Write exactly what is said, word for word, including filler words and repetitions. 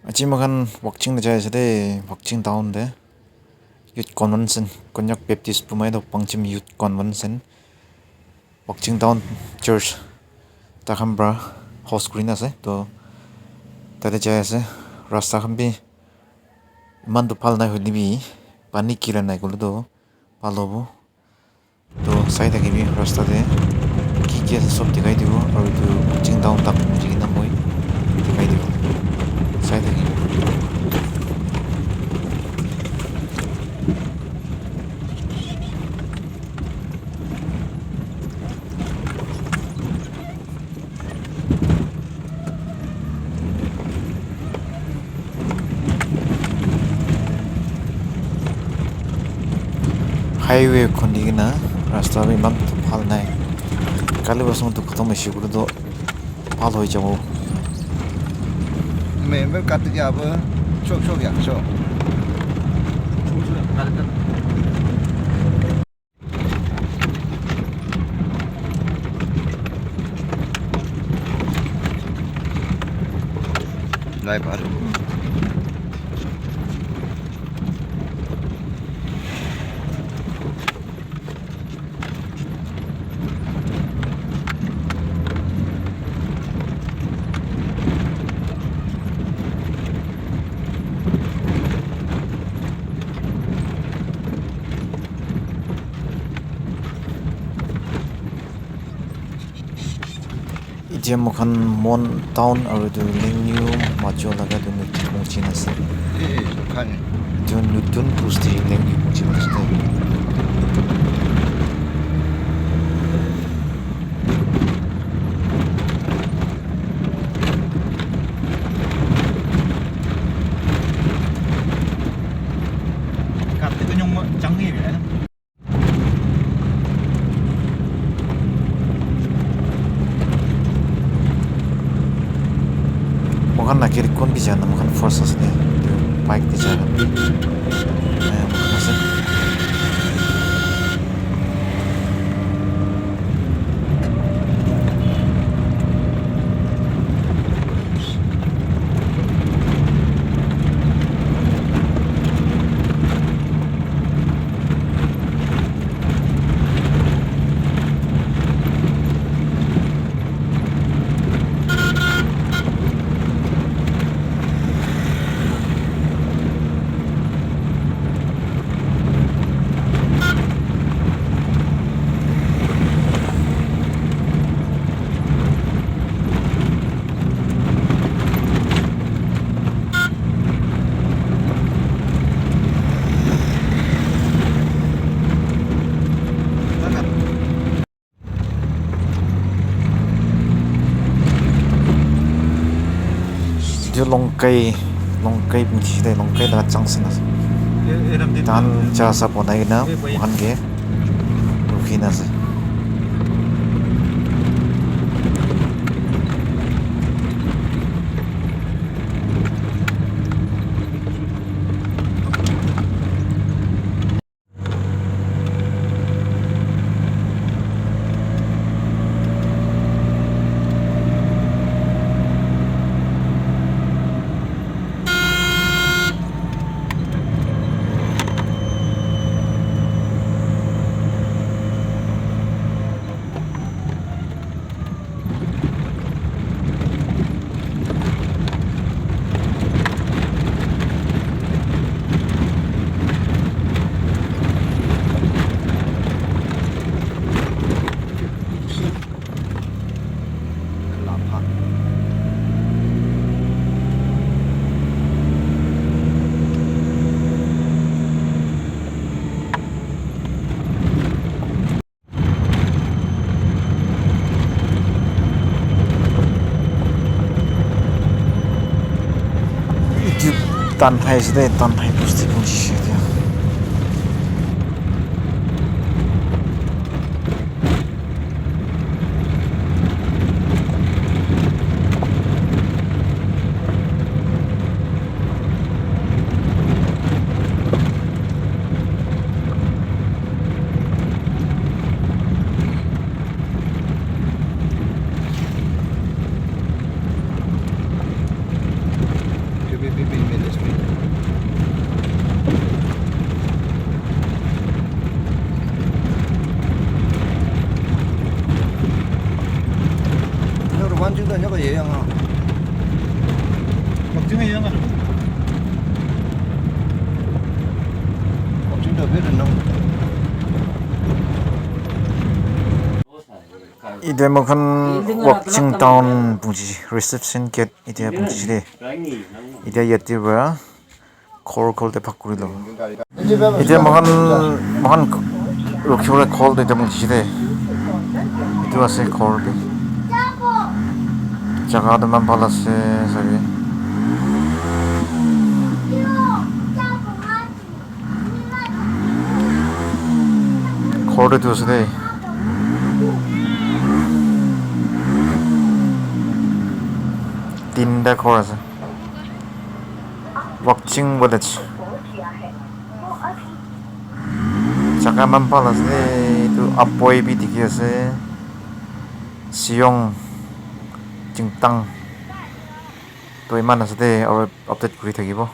Aji moikhan Wakching te jai ase de, Wakching town te. Youth Convention, Konyak Baptist Bumai to Pangchim Youth Convention. Wakching Town Church, takhan pra host kurina ase. To, tate jai ase. Rasta khan bi iman to bhal nai hoile bi, pani kila nai koile to bhal hobo. To sai thakibi rasta te ki ki ase sob dikhai dibo, aru etu Chingdao tak buji kena moi dikhai dibo, sai thakibi. Highway khundi kena rasta bi eman bhal nai. Kali bosong tu khatam hoise koile tu bhal hoi jabo. Member kati ke abo chok chok yak chok. Lai baru. Etia moikhan Mon town aru etu Lengniu majo laga etu nutun phunchin ase. Etu nutun bosti Lengniu phunchin ase. Moikhan la gari kun bi jana, moikhan first ase de, etu bike te jana. Eh, moikhan ase. Etu Longkai, Longkai bishi de, Longkai laga junction ase. Tahan cha sa bonai kena moikhan ke rukhi na ase. Etu Tanhai ase de, Tanhai bosti phunchishe etia. V P P M L S P. Ino ruwan ju da nya ba ye yang a. Waktu ni yang a. Waktu da be da no. Ite moikhan Wakching town punchi reception gate ite punchi de. Ite yate para ghor ghor te bhag kuri lo. Ite moikhan moikhan rukhi bole ghor te ite punchi de. Itu ase ghor bi. Jaga tu eman bhal ase sabi. Ghor tu ase de. Tinta ghor ase. Wakching village. Jaga eman bhal ase de. Etu Aboi bi dikhi ase. Siyong Chingtang. To eman ase de, aru update kuri thakibo.